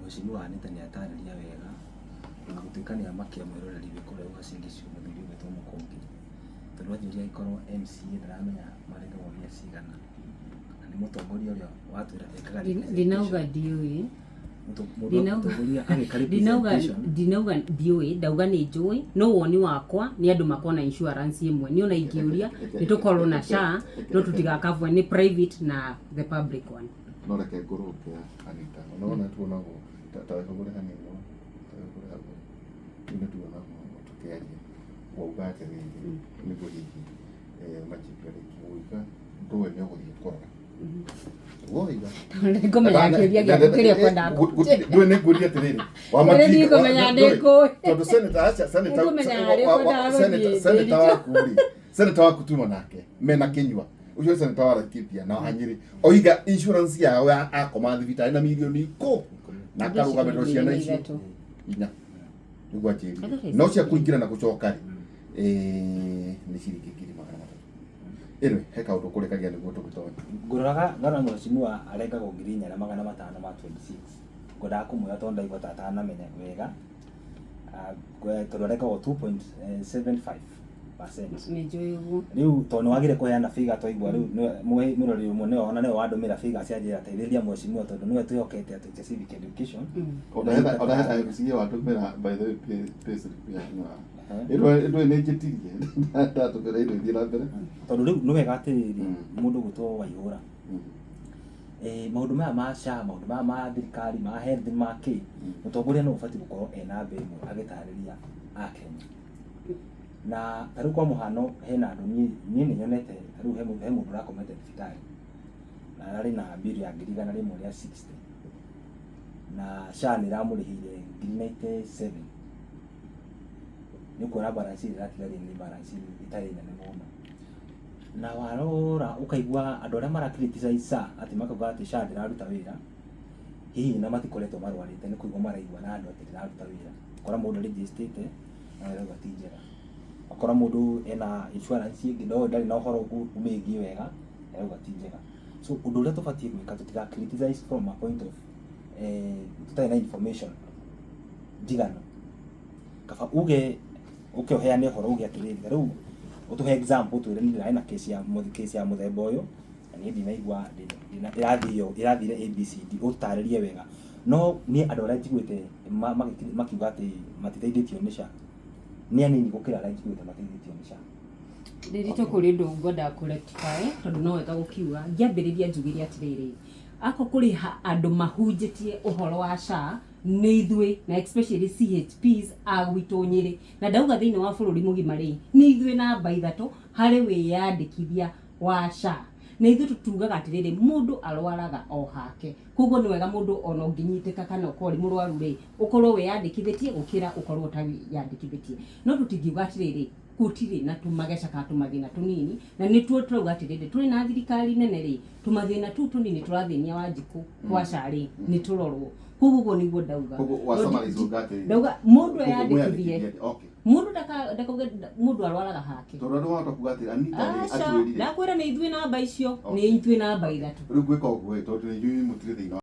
Mheshimiwa Anita nĩ atarĩria wega ona gũtuĩka nĩ amakia mwĩroreri wĩ kũrĩa Uasin Gishu mũthuri ũgwĩtwo Mũkũngi, tondũ anjũria angĩkorwo MCA ndaramenya marengagwo mbia cigana, na nĩ mũtongoria ũrĩa watwĩra ekaga Ndinauga ndiũĩ. Mũndũ mũtongoria agĩka Ndinauga representation. Ndinauga ndiũĩ, ndauga nĩ njũĩ, no woni wakwa nĩ andũ makorwo na insurance ĩmwe. Niĩ ona ingĩũria nĩ tũkorwo na SHA, no tũtigakabwe nĩ private na the public one. No reke ngũrũnge, Anita. Ona tuonagwo ta wĩhũgũre hanini, ta wĩhũgũre hau. Rĩu nĩ tuonagwo tũkĩaria, wauga atĩrĩrĩ, nĩguo hihi majibu rĩngĩ wauga ndũĩ nĩ ũgũthiĩ kũrora. Woiga. Nĩngũmenya kĩũria gĩaku kĩrĩa ũkwendaga kũnjĩra. Ndũĩ nĩ ngũria atĩrĩrĩ. Nĩ ndikũmenya nĩ kũĩ. Tondũ senator, aca, senator Nĩngũmenya harĩa ũkwendaga gũthiĩ, senator Ndĩritũ. waku rĩ, senator waku tuma nake mena Kinyua ũcio nĩ senator wa Laikipia na wa Nyĩrĩ, oiga insurance yao ya akoma thibitarĩ na mirioni 10 na akarũgamĩrĩrwo ciana icio 3. 4 nĩguo anjĩrire, no cia kũingĩra na gũcoka rĩ, nĩ ciringi 300,000. Anyway, he kaũndũ kũrĩkagia nĩguo tũgĩtonye. Ngũroraga ngona mheshimiwa arengagwo 4,500 ma 26. Ngwendaga kũmwĩra tondũ ndaigua ta atanamenya wega. Tondũ arengagwo 2.75%. Nĩ njũĩ ũguo. Rĩu tondũ nĩ wagire kũheana figure, twaigua rĩu mwĩroreri ũmwe nĩwe ona nĩwe wandũmĩra figure cianjĩra, teithĩrĩria mheshimiwa tondũ nĩwe twĩhokete atwĩke civic education. Ona hena MCA watũmĩra, by the way, payslip ya ĩno ĩno nĩ njĩtirie ndatũmĩra ĩno ithiĩ na mbere. Tondũ rĩu nĩ wega atĩrĩrĩ, mũndũ gwĩtwo Waihũra, maũndũ maya ma SHA, maũndũ maya ma thirikari, ma health, ma kĩ, mũtongoria no ũbatiĩ gũkorwo ena namba ĩmwe agĩtarĩria Akenya. Na ta rĩu kwa mũhano, hena andũ niĩ nĩ nyonete, ta rĩu he mũndũ ũrakomete thibitarĩ na ararĩ na bill ya 160,000 na SHA nĩ ĩramũrĩhĩire 97,000. Nĩ ũkuona balance ĩrĩa ĩratigarire nĩ balance ĩtarĩ nene mũno. Na warora ũkaigua andũ arĩa mara criticize SHA, atĩ makauga atĩ SHA ndĩraruta wĩra, hihi na matikoretwo marwarĩte, nĩ kũigua maraigua na andũ atĩ ndĩraruta wĩra. Ũkora mũndũ register na arauga ti njega. Ũkora mũndũ ena insurance ĩngĩ no ndarĩ na ũhoro ũmĩgiĩ wega, arauga ti njega. So ũndũ ũrĩa tũbatiĩ gwĩka, tũtiga criticize from a point of tũtarĩ na information njiganu. Kaba uge ũke ũheane ũhoro, uge atĩrĩrĩ, ta rĩu ũtũhe example, ũtwĩre niĩ ndĩrarĩ na case ya mũthemba ũyũ na niĩ ndinaigua ĩrathio ĩrathire ABCD, ũtarĩrie wega. No niĩ andũ arĩa njiguĩte makiuga atĩ matiteithĩtio nĩ SHA nĩ anini gũkĩra arĩa njiguĩte mateithĩtio nĩ SHA. Ndĩritũ, kũrĩ ũndũ ngwendaga kũ rectify tondũ no wega gũkiuga. Ngĩambĩrĩria njugire atĩrĩrĩ, ako kũrĩ andũ mahunjĩtie ũhoro wa SHA nĩ ithuĩ, na especially CHPs a gwitũ Nyĩrĩ, na ndauga thĩinĩ wa bũrũri mũgima rĩ, nĩ ithuĩ namba 3 harĩ wĩyandĩkithia wa SHA. Na ithuĩ tũtugaga atĩrĩrĩ, mũndũ arwaraga o hake, koguo nĩ wega mũndũ ona ũngĩnyitĩka kana ũkorwo ũrĩ mũrwaru rĩ, ũkorwo wĩyandĩkithĩtie gũkĩra ũkorwo ũtawĩyandĩkithĩtie. No tũtingiuga atĩrĩrĩ gũtirĩ na tũmageca kana tũmathĩna tũnini, na nĩtuo tũrauga atĩrĩrĩ, tũrĩ na thirikari nene rĩ, tũmathĩna tũu tũnini tũrathĩnia Wanjikũ kwa SHA rĩ, nĩ tũrorwo. Koguo ũguo nĩguo ndauga. Koguo wa summarize uga atĩrĩrĩ, Ndauga mũndũ koguo eyandĩkithie. mwĩyandĩkithie, okay. Mũndũ ndakauge mũndũ arwaraga hake. Tondũ andũ wahota kuga atĩrĩ, Anita rĩ, Aca, atwĩrire. ndakwĩra nĩ ithuĩ namba icio, nĩ Okay. ithuĩ namba 3. Rĩu gwĩka ũguo ĩ, tondũ inyuĩ mũtirĩ thĩinĩ wa